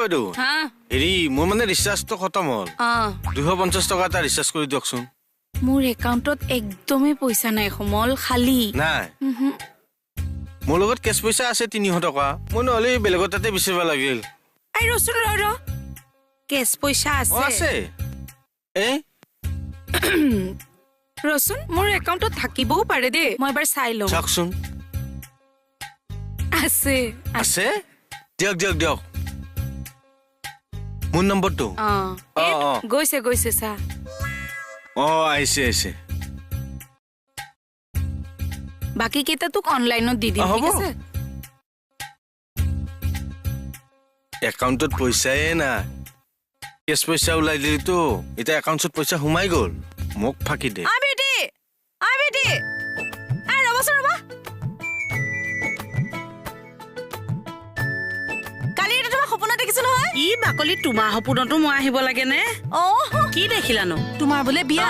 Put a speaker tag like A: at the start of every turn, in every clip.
A: বাইদেউ, হেৰি মোৰ মানে ৰিচাৰ্জটো খতম হ'ল, 250 টকা এটা ৰিচাৰ্জ কৰি দিয়কচোন।
B: মোৰ একাউণ্টত একদমেই পইচা নাই সমল, খালী
A: নাই। মোৰ লগত কেছ পইচা আছে 300 টকা, মই নহ'লে বেলেগৰ তাতে বিচাৰিব লাগিল।
B: এই ৰচোন, ৰ ৰ, কেছ পইচা আছে?
A: আছে। এই
B: ৰচোন, মোৰ একাউণ্টত থাকিবও পাৰে দেই, মই এবাৰ চাই লওঁ।
A: চাওকচোন।
B: আছে
A: আছে, দিয়ক দিয়ক দিয়ক। মোৰ নম্বৰটো
B: গৈছে গৈছে, চা।
A: অ আহিছে আহিছে।
B: বাকী কেইটা তোক অনলাইনত দি দিম, ঠিক আছে?
A: একাউণ্টত পইচাই নাই, কেছ পইচা ওলাই দিলিতো, এতিয়া একাউণ্টত পইচা সোমাই গ'ল, মোক ফাঁকি দে।
C: আ বেটি, আ বেটি, আ ৰবাচোন ৰবা, কালি এটা তোমাৰ সপোনত দেখিছো নহয়।
D: ই বাকলি, তোমাৰ সপোনতো মই আহিব লাগে নে?
C: অ
D: কি দেখিলানো?
C: তোমাৰ বোলে বিয়া,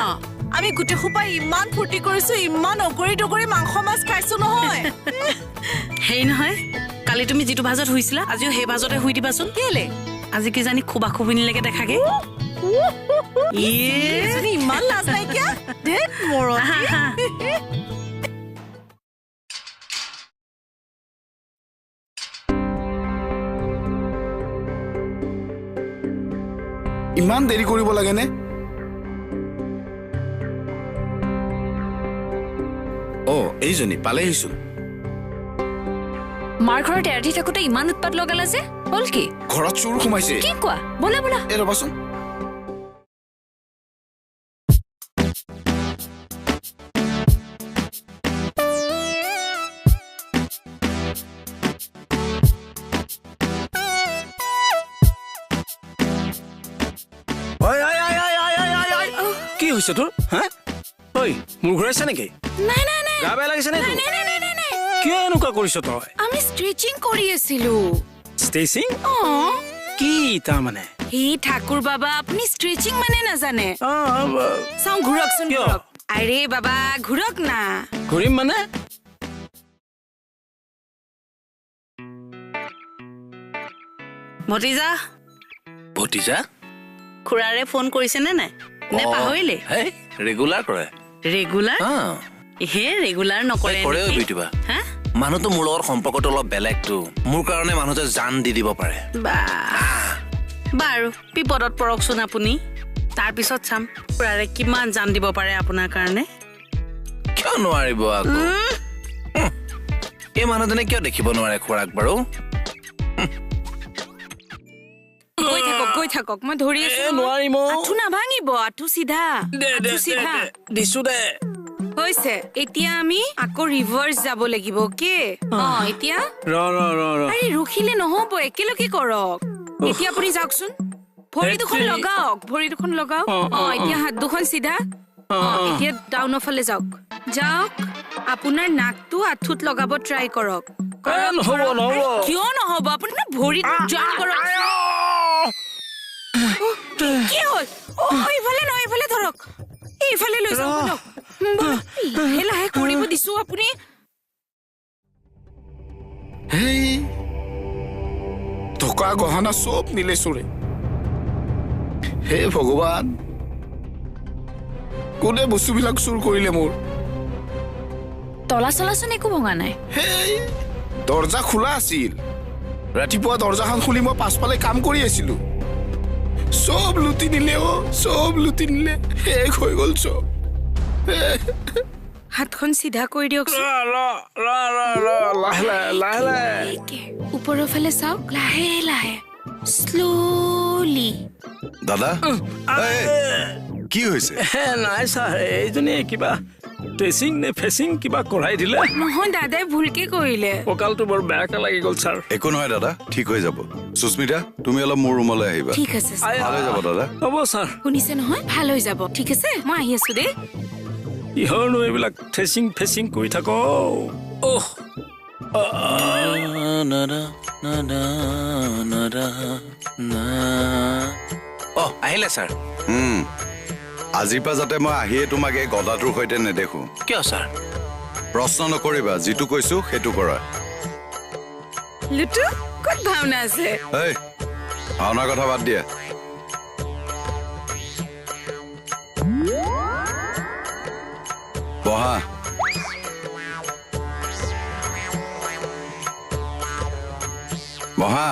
C: আমি গোটেই সোপাই ইমান ফূৰ্তি কৰিছো, ইমান অগৰি দগৰি মাংস মাছ খাইছো নহয়।
D: হেৰি নহয়, কালি তুমি যিটো ভাজত শুইছিলা আজিও সেই ভাজতে শুই দিবাচোন।
C: কেলে?
D: আজি কিজানি খোবা খুবিনিলৈকে দেখাগে।
C: ইমান লাজ নাইকিয়া, ধেত মৰতি।
E: ইমান দেৰি কৰিব লাগেনে? অ এইজনী পালেহিচোন।
F: মাৰ ঘৰত এৰাতি থাকোতে ইমান উৎপাত লগালা যে, হ'ল কি?
E: ঘৰত চোৰ সোমাইছে।
F: কি কোৱা? ব'লা ব'লা।
E: এই ৰবাচোন,
G: কি হৈছে তোৰ? হা ঐ, মোৰ ঘূৰাইছা নেকি?
B: নাই নাই নাই,
G: গা বেয়া লাগিছে নেকি?
B: নাই নাই নাই নাই।
G: কিয় এনেকুৱা কৰিছ তই?
B: আমি ষ্ট্ৰেচিং কৰি আছিলো।
G: ষ্ট্ৰেচিং?
B: অ
G: কি তাৰমানে?
B: হে ঠাকুৰ বাবা, আপুনি ষ্ট্ৰেচিং মানে নাজানে? চাওঁ ঘূৰকচোন, ঘূৰক। আৰে বাবা ঘূৰক না।
G: ঘূৰিম মানে?
D: ভতিজা,
H: ভতিজা,
D: খুৰাৰে ফোন কৰিছে নে নাই? নে পাহৰিলে?
H: ৰেগুলাৰ কৰে।
D: ৰেগুলাৰ? হে ৰেগুলাৰ নকৰে।
H: কৰে বিতুবা। মানুহটো মোৰ লগত সম্পৰ্কটো অলপ বেলেগটো, মোৰ কাৰণে মানুহটোৱে জান দি দিব পাৰে।
D: বাৰু বিপদত পৰকচোন আপুনি, তাৰপিছত চাম খুৰাৰে কিমান জান দিব পাৰে আপোনাৰ কাৰণে।
H: কিয় নোৱাৰিব আকৌ? এই মানুহজনে কিয় দেখিব নোৱাৰে খুৰাক বাৰু?
B: গৈ থাকক গৈ থাকক, মই ধৰি আছো।
G: নোৱাৰিম,
B: আঁঠু নাভাঙিব, আঁঠু চিধা, আঁঠু চিধা।
G: দিছো দে।
B: হৈছে, এতিয়া আমি আকৌ ৰিভাৰ্চ যাব লাগিব। অকে? অ এতিয়া
G: ৰ ৰ ৰ ৰ।
B: আৰে ৰখিলে নহ'ব, একেলগে কৰক। এতিয়া আপুনি যাওকচোন, ভৰি দুখন লগাওক, ভৰি দুখন লগাওক। অ এতিয়া হাত দুখন চিধা। অ এতিয়া ডাউনৰ ফালে যাওক, যাওক। আপোনাৰ নাকটো আঁঠুত লগাব ট্ৰাই কৰক। কিয় নহ'ব? আপুনি ভৰিত জইন কৰক। কি হ'ল? অ এইফালে নহয়, এইফালে ধৰক, এইফালে লৈ যাওক। লাহে লাহে কৰিব দিছো আপুনি।
E: হেই, টকা গহনা চব নিলে চোৰে। হে ভগৱান, কোনে বস্তুবিলাক চুৰ কৰিলে মোৰ?
F: তলা চলাচোন একো ভঙা নাই।
E: হেই, দৰ্জা খোলা আছিল, ৰাতিপুৱা দৰ্জাখন খুলি মই পাছফালে কাম কৰি আছিলো, চব লুটি নিলে। অ চব লুটি নিলে, শেষ হৈ গ'ল চব।
B: হাতখন চিধা কৰি দিয়কচোন। ওপৰৰ ফালে চাওক, লাহে লাহে, শ্ল'লি।
I: দাদা কি হৈছে?
G: নাই ছাৰ, এইজনীয়ে কিবা ট্ৰেচিং নে ফেচিং কিবা কৰাই দিলে।
B: নহয় দাদাই ভুলকে কৰিলে,
G: কঁকালটো বৰ বেয়াকে লাগি গ'ল ছাৰ।
I: একো নহয় দাদা, ঠিক হৈ যাব। সুস্মিতা, তুমি অলপ মোৰ ৰুমলৈ আহিবা।
B: ঠিক আছে,
I: ভাল হৈ যাব দাদা।
G: হ'ব ছাৰ।
B: শুনিছে নহয়, ভাল হৈ যাব। ঠিক আছে, মই আহি আছো দেই।
G: কিহৰনো এইবিলাক ট্ৰেচিং ফেচিং কৰি থাক। অহ
H: অ আহিলে ছাৰ।
I: আজিৰ পৰা যাতে মই আহিয়ে তোমাক এই গদাটোৰ সৈতে নেদেখো।
H: কিয় ছাৰ?
I: প্ৰশ্ন নকৰিবা, যিটো কৈছো সেইটো কৰা।
B: লুটু, ক'ত ভাওনা আছে?
I: এই ভাওনাৰ কথা বাদ দিয়া। বহা। বহা।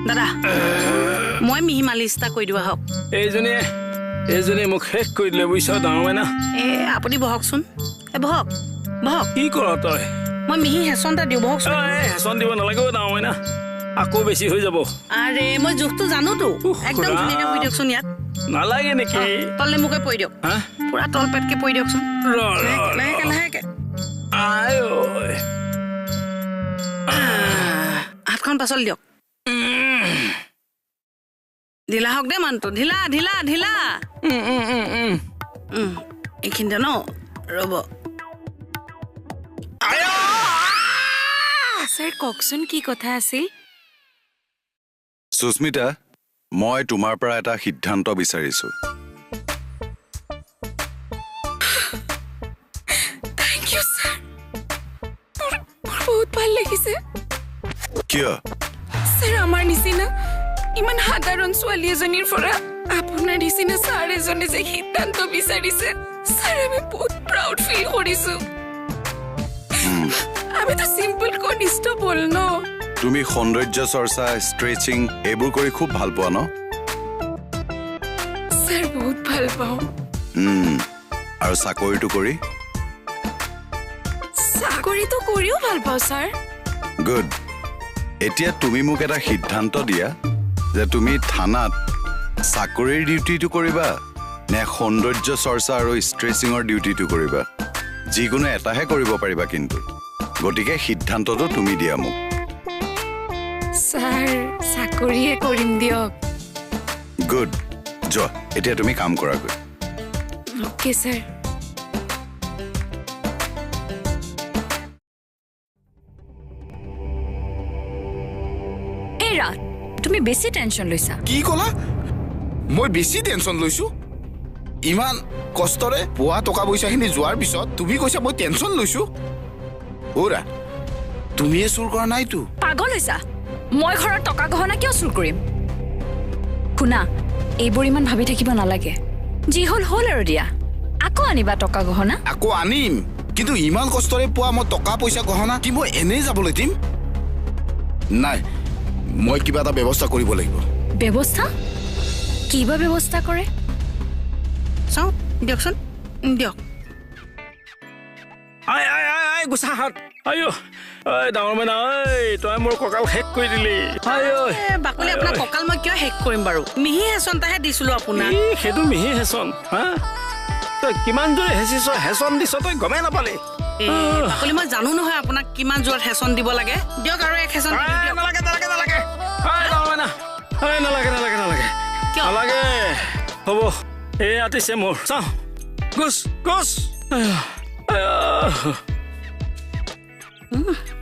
D: দাদা, মই মিহি মালিচ এটা কৰি দিওঁ আহক।
G: এইজনীয়ে মোক শেষ কৰি দিলে বুজিছ ডাঙৰ মাইনা।
D: এ আপুনি বহকচোন। এ বহক বহক।
G: কি কৰ তই?
D: মই মিহি হেঁচন এটা দিওঁ, বহকচোন।
G: হেঁচন দিব নালাগে ডাঙৰ মাইনা, আকৌ বেছি হৈ যাব।
D: আৰে মই জোখটো জানোতো, একদম ধুনীয়াকে পৰি দিয়কচোন ইয়াত।
G: নালাগে নেকি?
D: তললে মোকে পৰি দিয়ক, পুৰা তল পেটকে পৰি দিয়কচোন। লাহেকে লাহেকে। হাতখন পাছল দিয়ক। ঢিলা হওক দেই মানুহটো, ঢিলা ঢিলা ঢিলা। এইখিনিতে ন, ৰ'ব।
B: ছাৰ কওকচোন, কি কথা আছিল?
I: সুস্মিতা, মই তোমাৰ পৰা এটা সিদ্ধান্ত বিচাৰিছো।
B: Thank you sir, মোৰ বহুত ভাল লাগিছে।
I: কিয়
B: ছাৰ? আমাৰ নিচিনা ইমান সাধাৰণ ছোৱালী এজনীৰ পৰা আপোনাৰ নিচিনা ছাৰ এজনে যে সিদ্ধান্ত বিচাৰিছে, ছাৰ আমি বহুত প্ৰাউড ফিল কৰিছো। আমিতো চিম্পল কনিষ্টবল ন।
I: তুমি সৌন্দৰ্য চৰ্চা, ষ্ট্ৰেচিং এইবোৰ কৰি খুব ভাল পোৱা ন?
B: ছাৰ বহুত ভাল পাওঁ।
I: আৰু চাকৰিটো কৰি?
B: চাকৰিটো কৰিও ভাল পাওঁ ছাৰ।
I: গুড। এতিয়া তুমি মোক এটা সিদ্ধান্ত দিয়া যে তুমি থানাত চাকৰিৰ ডিউটিটো কৰিবা নে সৌন্দৰ্য চৰ্চা আৰু ষ্ট্ৰেচিঙৰ ডিউটিটো কৰিবা? যিকোনো এটাহে কৰিব পাৰিবা কিন্তু। গতিকে সিদ্ধান্তটো তুমি দিয়া মোক।
B: ছাৰ চাকৰিয়ে কৰিম দিয়ক।
I: গুড, যোৱা এতিয়া তুমি কাম কৰাগৈ।
B: Okay sir.
F: এই ৰাত, তুমি বেছি টেনশ্যন লৈছা।
E: কি ক'লা? মই বেছি টেনশ্যন লৈছো? ইমান কষ্টৰে পোৱা টকা পইচাখিনি যোৱাৰ পিছত তুমি কৈছা মই টেনশ্যন লৈছো? অ'ৰা, তুমিয়ে চুৰ কৰা নাইতো?
F: পাগল হৈছা? মই ঘৰৰ টকা গহনা কিয় চুৰ কৰিম? শুনা, এইবোৰ ইমান ভাবি থাকিব নালাগে। যি হ'ল হ'ল আৰু দিয়া। আকৌ আনিবা টকা গহনা।
E: আকৌ আনিম, কিন্তু ইমান কষ্টৰে পোৱা মই টকা পইচা গহনা কি মই এনেই যাবলৈ দিম? নাই, মই কিবা এটা ব্যৱস্থা কৰিব লাগিব।
F: ব্যৱস্থা? কিবা ব্যৱস্থা কৰে?
D: চাওঁ দিয়কচোন, দিয়ক।
G: আই আই আই আই গুচা হাত। আইঅ, ঐ ডাঙৰ মাইনা, ঐ তই মোৰ কঁকাল শেষ কৰি দিলি।
D: বাকলি, আপোনাৰ কঁকাল মই কিয় শেষ কৰিম বাৰু? মিহি হেঁচন এটাহে দিছিলো আপোনাক।
G: সেইটো মিহি হেঁচন? হা, তই কিমান জোৰে হেঁচিছ, হেঁচন দিছ, তই গমেই নাপালি।
D: বাকলি, মই জানো নহয় আপোনাক কিমান জোৰত হেঁচন দিব লাগে। দিয়ক আৰু এক হেঁচন।
G: নালাগে নালাগে নালাগে। ঐ ডাঙৰ মাইনা, ঐ নালাগে নালাগে নালাগে নালাগে। হ'ব, এই আতিছে মোৰ। চাওঁ, গুচ গুচ।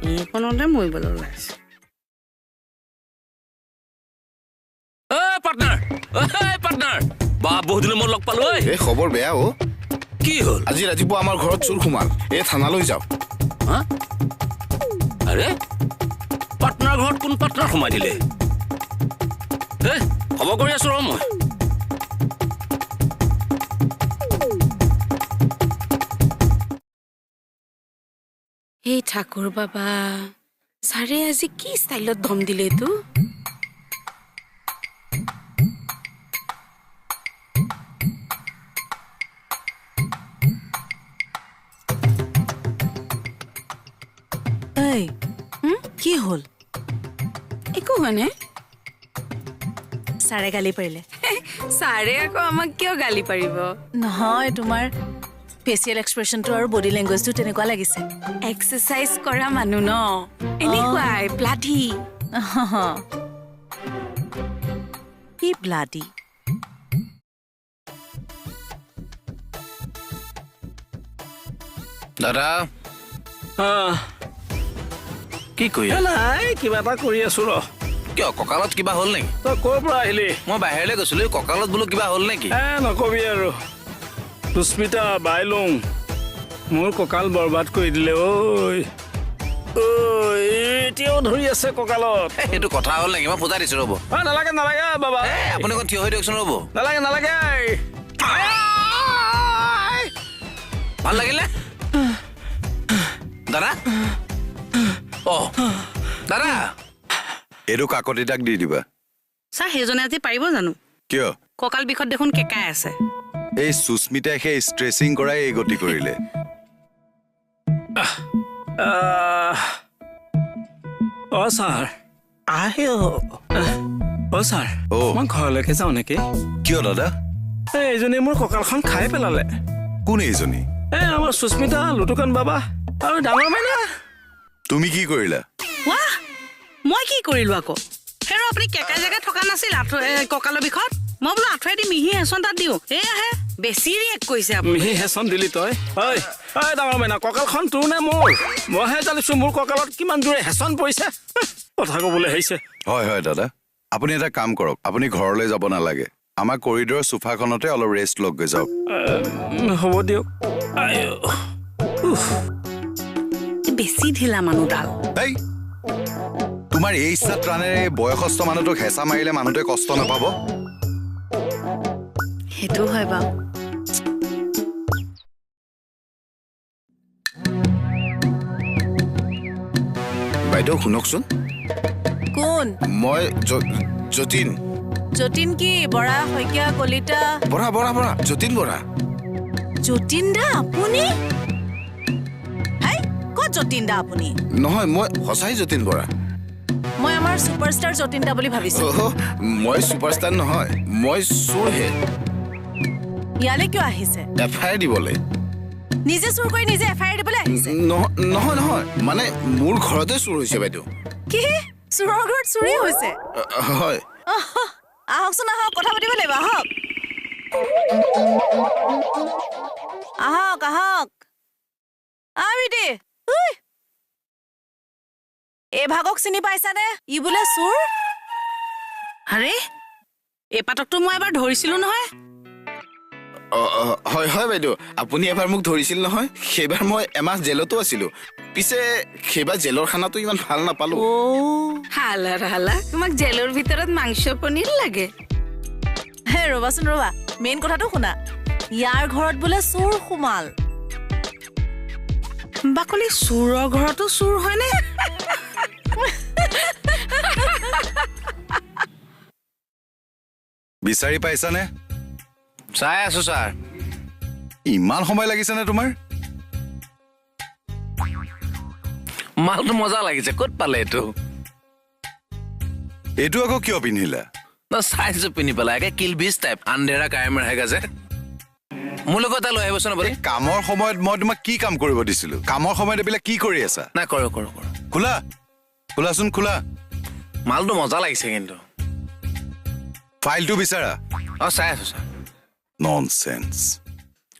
D: এইকণতে মৰিবলৈ ওলাইছে।
H: পাৰ্টনাৰ, পাৰ্টনাৰ, বা বহুত দিনৰ মূৰত লগ পালো।
E: এই খবৰ বেয়া অ'।
H: কি হ'ল?
E: আজি ৰাতিপুৱা আমাৰ ঘৰত চোৰ সোমাল। এই থানালৈ যাওঁ।
H: আৰে পাৰ্টনাৰ ঘৰত কোন পাৰ্টনাৰ সোমাই দিলে? হে, খবৰ কৰি আছো ৰ মই।
B: এই ঠাকুৰ বাবা, ছাৰে আজি কি ষ্টাইলত দম দিলে এইটো?
C: এই কি হ'ল?
B: একো হোৱা নাই।
C: ছাৰে গালি পাৰিলে।
B: ছাৰে আকৌ আমাক কিয় গালি পাৰিব?
C: নহয়, তোমাৰ ফেচিয়েল এক্সপ্ৰেছনটো আৰু বডি লেংগুৱেজটো তেনেকুৱা লাগিছে।
B: এক্সাৰচাইজ কৰা মানুহ ন, এনেকুৱাই ব্লাডি।
C: কি ব্লাডি?
H: দাদা, কি কৰি
G: নাই, কিবা এটা কৰি আছো ৰ।
A: কিয় কঁকালত কিবা হ'ল নেকি?
G: তই ক'ৰ পৰা আহিলি?
A: মই বাহিৰলৈ গৈছিলো, কঁকালত বোলো কিবা হ'ল নেকি?
G: এ নকবি আৰু, সুস্মিতা বাইলুং মোৰ কঁকাল বৰবাদ কৰি দিলে ঐ। এতিয়াও ধৰি আছে কঁকালত।
A: সেইটো কথা হ'ল নেকি? মই পূজা দিছো ৰ'ব।
G: নালাগে নালাগে বাবা,
A: আপুনি অকণ থিয় হৈ দিয়কচোন ৰ'ব।
G: নালাগে নালাগে।
A: ভাল লাগিলে দাদা? অ দাদা,
I: এইটো কাকতিদাক দি দিবা।
D: ছাৰ, সেইজনে আজি পাৰিব জানো?
I: কিয়?
D: কঁকাল বিষত দেখোন কেকাই আছে।
I: এই সুস্মিতাই সেই ষ্ট্ৰেচিং কৰাই এই গতি কৰিলে।
G: অ ছাৰ, আহে। অ ছাৰ, মই ঘৰলৈকে যাওঁ নেকি?
I: কিয় দাদা?
G: এই এইজনীয়ে মোৰ কঁকালখন খাই পেলালে।
I: কোন এইজনী?
G: এই আমাৰ সুস্মিতা, লুটুকান বাবা আৰু ডাঙৰ মাইনা।
I: তুমি কি কৰিলা?
D: ৱাহ, মই কি কৰিলো আকৌ? হেৰ, আপুনি কেকাই জেগাত থকা নাছিল কঁকালৰ বিষত? মই বোলো আঁঠুৱাই দি মিহি হেঁচন তাত দিওঁ, এয়াহে বেছি ৰিয়েক্ট কৰিছে আপুনি।
G: মিহি হেঁচন দিলি তই? ঐ ঐ ডাঙৰ মাইনা, কঁকালখন তোৰ নে মোৰ? মইহে জানিছো মোৰ কঁকালত কিমান জোৰে হেঁচন পৰিছে। কথা ক'বলৈ আহিছে।
I: হয় হয় দাদা, আপুনি এটা কাম কৰক, আপুনি ঘৰলৈ যাব নালাগে, আমাৰ কৰিডৰৰ চোফাখনতে অলপ ৰেষ্ট লওকগৈ যাওক।
G: হ'ব দিয়ক।
D: বেছি ঢিলা মানুহডাল।
I: এই তোমাৰ এই ইচ্ছাত প্ৰাণেৰে বয়সস্থ মানুহটোক হেঁচা মাৰিলে মানুহটোৱে কষ্ট নাপাব?
D: সেইটো হয় বাৰু।
E: বাইদেউ শুনকচোন।
C: কোন?
E: মই যতীন।
C: যতীন কি? বৰা, শইকীয়া, কলিতা?
E: বৰা বৰা বৰা, যতীন বৰা।
C: যতীন দা আপুনি? হাই, ক'ত যতীন দা আপুনি?
E: নহয়, মই সঁচাই যতীন বৰা।
C: মই আমাৰ ছুপাৰষ্টাৰ যতীন দা বুলি ভাবিছো।
E: মই ছুপাৰষ্টাৰ নহয়, মই চোৰহে।
C: ইয়ালৈ কিয় আহিছে?
E: এফ I R দিবলৈ।
C: নিজে চুৰ কৰি নিজে এফ I R দিবলৈ আহিছে?
E: নহয় নহয়, মানে মোৰ ঘৰতে চুৰ হৈছে বাইদেউ।
C: কি? চোৰৰ ঘৰত চুৰি হৈছে?
E: হয়।
C: আহকচোন আহক, কথা পাতিব লাগিব। আহক আহক আহক। আহ এই ভাগক চিনি পাইছানে? ই বোলে চোৰ।
D: আৰে এই পাতকটো মই এবাৰ ধৰিছিলো নহয়।
E: হয় হয় বাইদেউ, আপুনি এবাৰ মোক ধৰিছিল নহয়, সেইবাৰ মই এমাহ জেলতো আছিলো। পিছে সেইবাৰ জেলৰ খানাটো ইমান ভাল নাপালো।
B: হালা হালা, তোমাক জেলৰ ভিতৰত মাংস পনীৰ লাগে?
C: হে ৰবাচোন ৰবা, মেইন কথাটো শুনা। ইয়াৰ ঘৰত বোলে চোৰ সোমাল।
D: বাকলি, চোৰৰ ঘৰতো চোৰ হয়নে?
I: বিচাৰি পাইছানে?
A: চাই আছো ছাৰ।
I: ইমান সময় লাগিছেনে তোমাৰ?
A: মালটো মজা লাগিছে, ক'ত পালে এইটো?
I: এইটো আকৌ কিয় পিন্ধিলা?
A: চাইছো পিন্ধি পেলাই, একে কিলবিজ টাইপ, আন্ধেৰা কায়েম ৰাহেগা যে। মোৰ লগত এটা লৈ আহিবচোন আপুনি।
I: কামৰ সময়ত মই তোমাক কি কাম কৰিব দিছিলো? কামৰ সময়ত এইবিলাক কি কৰি আছা?
A: নাই, কৰোঁ কৰোঁ কৰোঁ।
I: খোলা, খোলাচোন খোলা।
A: মালটো মজা লাগিছে কিন্তু।
I: ফাইলটো বিচাৰা।
A: অ চাই আছো ছাৰ।
I: ননচেন্স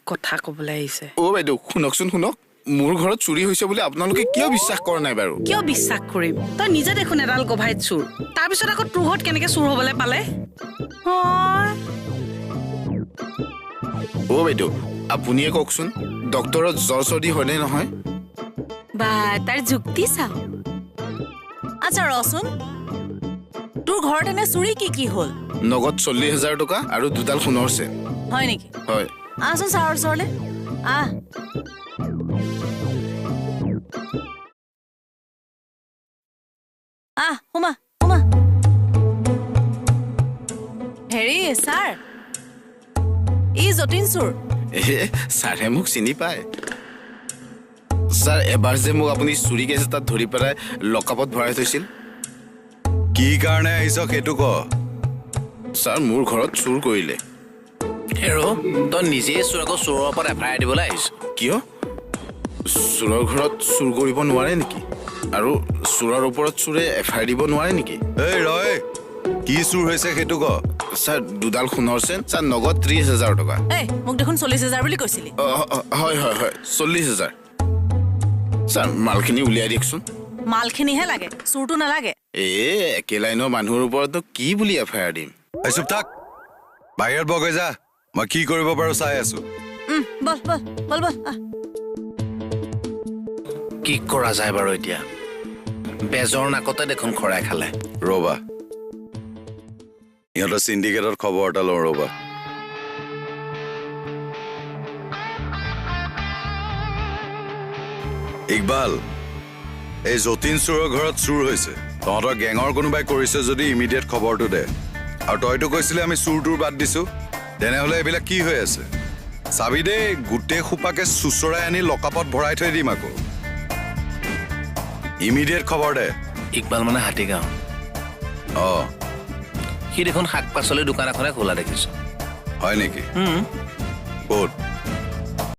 D: কথা ক'বলৈ আহিছে।
E: অ বাইদেউ শুনকচোন শুনক, মোৰ ঘৰত চুৰি হৈছে বুলি আপোনালোকে কিয় বিশ্বাস কৰা নাই বাৰু?
D: কিয় বিশ্বাস কৰিম? তই নিজে দেখোন এডাল গভাইত চোৰ, তাৰপিছত আকৌ তোৰ ঘৰত কেনেকে চুৰ হ'বলৈ পালে?
E: অ বাইদেউ আপুনিয়ে কওকচোন, ডক্টৰত জ্বৰ চৰ্দি হয়নে নহয়?
B: বা তাৰ যুক্তি চাওঁ।
C: আচ্ছা ৰচোন, তোৰ ঘৰত এনে চুৰি কি কি হ'ল?
E: নগদ 40,000 টকা আৰু দুডাল সোণৰ চেইন।
C: হয় নেকি?
E: হয়।
C: আহচোন ছাৰৰ ওচৰলৈ আহ। আহ সোমা সোমা। হেৰি ছাৰ, ই যতীন চোৰ।
E: ছাৰে মোক চিনি পায় ছাৰ। এবাৰ যে মোক আপুনি চুৰি কেছ এটাত ধৰি পেলাই লকআপত ভৰাই থৈছিল।
I: কি কাৰণে আহিছ সেইটো ক।
E: ছাৰ মোৰ ঘৰত চুৰ কৰিলে।
A: হেৰ, তই নিজেই চোৰ, আকৌ চোৰৰ ওপৰত এফ I R দিবলৈ আহিছ
E: কিয়? চোৰৰ ঘৰত চুৰ কৰিব নোৱাৰে নেকি? আৰু চোৰৰ ওপৰত চোৰে এফ I R দিব নোৱাৰে নেকি?
I: এই ৰয়, কি চুৰ হৈছে সেইটো ক।
E: ছাৰ দুডাল সোণৰ চেইন, ছাৰ নগদ 30,000 টকা।
C: এই মোক দেখোন 40,000 বুলি কৈছিলি।
E: হয় হয় হয়, 40,000। ছাৰ মালখিনি উলিয়াই দিয়কচোন।
C: মালখিনিহে লাগে, চোৰটো নালাগে।
E: এই একে লাইনৰ মানুহৰ ওপৰতনো কি বুলি এফ I R দিম?
I: এই চুপ থাক, বাহিৰত বগৈ যা, মই কি কৰিব পাৰো চাই আছো।
C: বল বল বল বল।
J: কি কৰা যায় বাৰু এতিয়া? বেজৰ নাকতে দেখোন খৰাই খালে।
I: ৰ'বা, ইহঁতৰ চিণ্ডিকেটত খবৰ এটা লওঁ ৰ'বা। ইকবাল, এই যতীন চোৰৰ ঘৰত চুৰ হৈছে। তহঁতৰ গেঙৰ কোনোবাই কৰিছে যদি ইমিডিয়েট খবৰটো দে। আৰু তইতো কৈছিলি আমি চুৰটোৰ বাদ দিছো, তেনেহ'লে এইবিলাক কি হৈ আছে চাবি দেই। গোটেই সোপাকে চুচৰাই আনি লকআপত ভৰাই থৈ দিম আকৌ। ইমিডিয়েট খবৰ দে।
J: ইকবাল মানে হাতীগাঁও?
I: অঁ।
J: সি দেখোন শাক পাচলিৰ দোকান এখনে খোলা দেখিছো।
I: হয় নেকি? ক'ত?